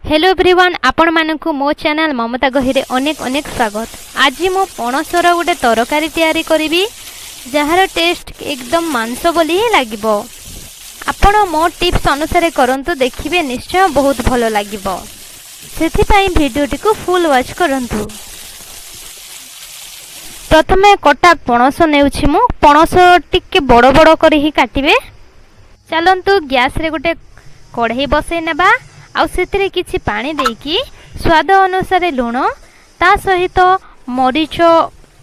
Hello everyone, ଆପଣମାନଙ୍କୁ ମୋ channel ମମତା ଗହିରେ ଅନେକ ଅନେକ ସ୍ୱାଗତ। ଆଜି ମୁଁ ପଣସର ଗୋଟେ ତରକାରୀ ତିଆରି କରିବି, ଯାହାର ଟେଷ୍ଟ ଏକଦମ ମାଂସ ଭଳି ହିଁ ଲାଗିବ। ଆପଣ ମୋ ଟିପ୍ସ ଅନୁସାରେ କରନ୍ତୁ, ଦେଖିବେ ନିଶ୍ଚୟ ବହୁତ ଭଲ ଲାଗିବ। ସେଥିପାଇଁ ଭିଡ଼ିଓଟିକୁ ଫୁଲ୍ ୱାଚ୍ କରନ୍ତୁ। ପ୍ରଥମେ କଟା ପଣସ ନେଉଛି ମୁଁ। ପଣସ ଟିକେ ବଡ଼ ବଡ଼ କରି ହିଁ କାଟିବେ। ଚାଲନ୍ତୁ, ଗ୍ୟାସରେ ଗୋଟେ କଢ଼େଇ ବସେଇ ନେବା ଆଉ ସେଥିରେ କିଛି ପାଣି ଦେଇକି ସ୍ୱାଦ ଅନୁସାରେ ଲୁଣ, ତା ସହିତ ମରିଚ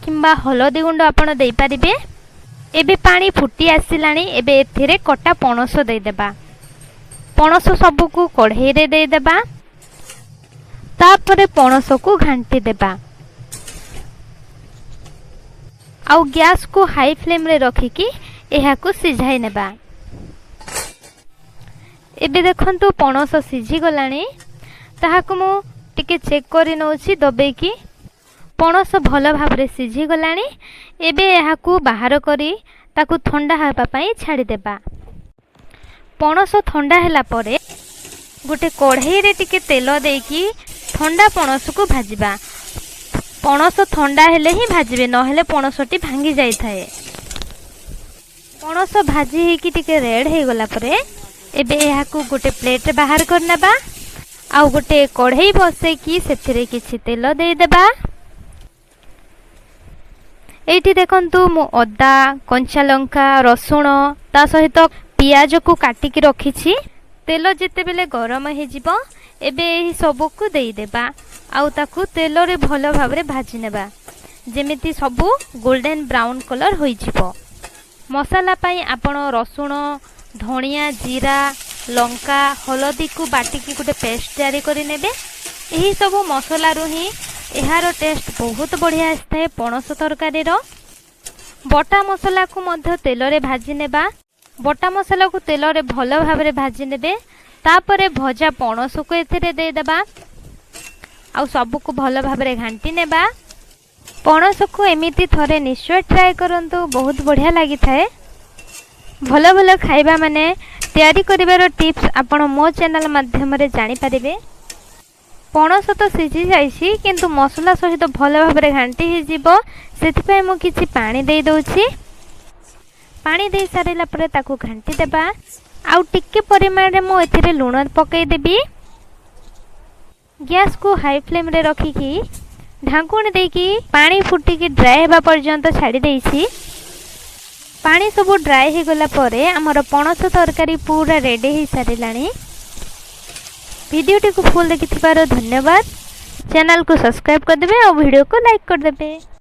କିମ୍ବା ହଳଦୀ ଗୁଣ୍ଡ ଆପଣ ଦେଇପାରିବେ। ଏବେ ପାଣି ଫୁଟି ଆସିଲାଣି। ଏବେ ଏଥିରେ କଟା ପଣସ ଦେଇଦେବା। ପଣସ ସବୁକୁ କଢ଼େଇରେ ଦେଇଦେବା। ତାପରେ ପଣସକୁ ଘାଣ୍ଟି ଦେବା ଆଉ ଗ୍ୟାସକୁ ହାଇ ଫ୍ଲେମ୍ରେ ରଖିକି ଏହାକୁ ସିଝାଇ ନେବା। ଏବେ ଦେଖନ୍ତୁ, ପଣସ ସିଝିଗଲାଣି। ତାହାକୁ ମୁଁ ଟିକେ ଚେକ୍ କରି ନେଉଛି ଦବେଇକି। ପଣସ ଭଲ ଭାବରେ ସିଝିଗଲାଣି। ଏବେ ଏହାକୁ ବାହାର କରି ତାକୁ ଥଣ୍ଡା ହେବା ପାଇଁ ଛାଡ଼ିଦେବା। ପଣସ ଥଣ୍ଡା ହେଲା ପରେ ଗୋଟେ କଢ଼େଇରେ ଟିକେ ତେଲ ଦେଇକି ଥଣ୍ଡା ପଣସକୁ ଭାଜିବା। ପଣସ ଥଣ୍ଡା ହେଲେ ହିଁ ଭାଜିବେ, ନହେଲେ ପଣସଟି ଭାଙ୍ଗି ଯାଇଥାଏ। ପଣସ ଭାଜି ହେଇକି ଟିକେ ରେଡ୍ ହେଇଗଲା ପରେ ଏବେ ଏହାକୁ ଗୋଟେ ପ୍ଲେଟ୍ରେ ବାହାର କରିନେବା ଆଉ ଗୋଟେ କଢ଼େଇ ବସେଇକି ସେଥିରେ କିଛି ତେଲ ଦେଇଦେବା। ଏଇଠି ଦେଖନ୍ତୁ, ମୁଁ ଅଦା, କଞ୍ଚା ଲଙ୍କା, ରସୁଣ, ତା ସହିତ ପିଆଜକୁ କାଟିକି ରଖିଛି। ତେଲ ଯେତେବେଳେ ଗରମ ହେଇଯିବ, ଏବେ ଏହି ସବୁକୁ ଦେଇଦେବା ଆଉ ତାକୁ ତେଲରେ ଭଲ ଭାବରେ ଭାଜି ନେବା, ଯେମିତି ସବୁ ଗୋଲ୍ଡେନ୍ ବ୍ରାଉନ୍ କଲର୍ ହୋଇଯିବ। ମସଲା ପାଇଁ ଆପଣ ରସୁଣ, ଧଣିଆ, ଜିରା, ଲଙ୍କା, ହଳଦୀକୁ ବାଟିକି ଗୋଟେ ପେଷ୍ଟ ତିଆରି କରି ନେବେ। ଏହି ସବୁ ମସଲାରୁ ହିଁ ଏହାର ଟେଷ୍ଟ ବହୁତ ବଢ଼ିଆ ଆସିଥାଏ ପଣସ ତରକାରୀର। ବଟା ମସଲାକୁ ମଧ୍ୟ ତେଲରେ ଭାଜି ନେବା। ବଟା ମସଲାକୁ ତେଲରେ ଭଲ ଭାବରେ ଭାଜି ନେବେ। ତାପରେ ଭଜା ପଣସକୁ ଏଥିରେ ଦେଇଦେବା ଆଉ ସବୁକୁ ଭଲ ଭାବରେ ଘାଣ୍ଟି ନେବା। ପଣସକୁ ଏମିତି ଥରେ ନିଶ୍ଚୟ ଟ୍ରାଏ କରନ୍ତୁ, ବହୁତ ବଢ଼ିଆ ଲାଗିଥାଏ। ଭଲ ଭଲ ଖାଇବା ମାନେ ତିଆରି କରିବାର ଟିପ୍ସ ଆପଣ ମୋ ଚ୍ୟାନେଲ୍ ମାଧ୍ୟମରେ ଜାଣିପାରିବେ। ପଣସ ତ ସିଝି ଯାଇଛି, କିନ୍ତୁ ମସଲା ସହିତ ଭଲ ଭାବରେ ଘାଣ୍ଟି ହେଇଯିବ, ସେଥିପାଇଁ ମୁଁ କିଛି ପାଣି ଦେଇଦେଉଛି। ପାଣି ଦେଇ ସାରିଲା ପରେ ତାକୁ ଘାଣ୍ଟି ଦେବା ଆଉ ଟିକେ ପରିମାଣରେ ମୁଁ ଏଥିରେ ଲୁଣ ପକାଇଦେବି। ଗ୍ୟାସକୁ ହାଇ ଫ୍ଲେମ୍ରେ ରଖିକି ଢାଙ୍କୁଣୀ ଦେଇକି ପାଣି ଫୁଟିକି ଡ୍ରାଏ ହେବା ପର୍ଯ୍ୟନ୍ତ ଛାଡ଼ି ଦେଇଛି। ପାଣି ସବୁ ଡ୍ରାଏ ହେଇଗଲା ପରେ ଆମର ପଣସ ତରକାରୀ ପୁରା ରେଡ଼ି ହେଇସାରିଲାଣି। ଭିଡ଼ିଓଟିକୁ ଫୁଲ୍ ଦେଖିଥିବାରୁ ଧନ୍ୟବାଦ। ଚ୍ୟାନେଲକୁ ସବସ୍କ୍ରାଇବ୍ କରିଦେବେ ଆଉ ଭିଡ଼ିଓକୁ ଲାଇକ୍ କରିଦେବେ।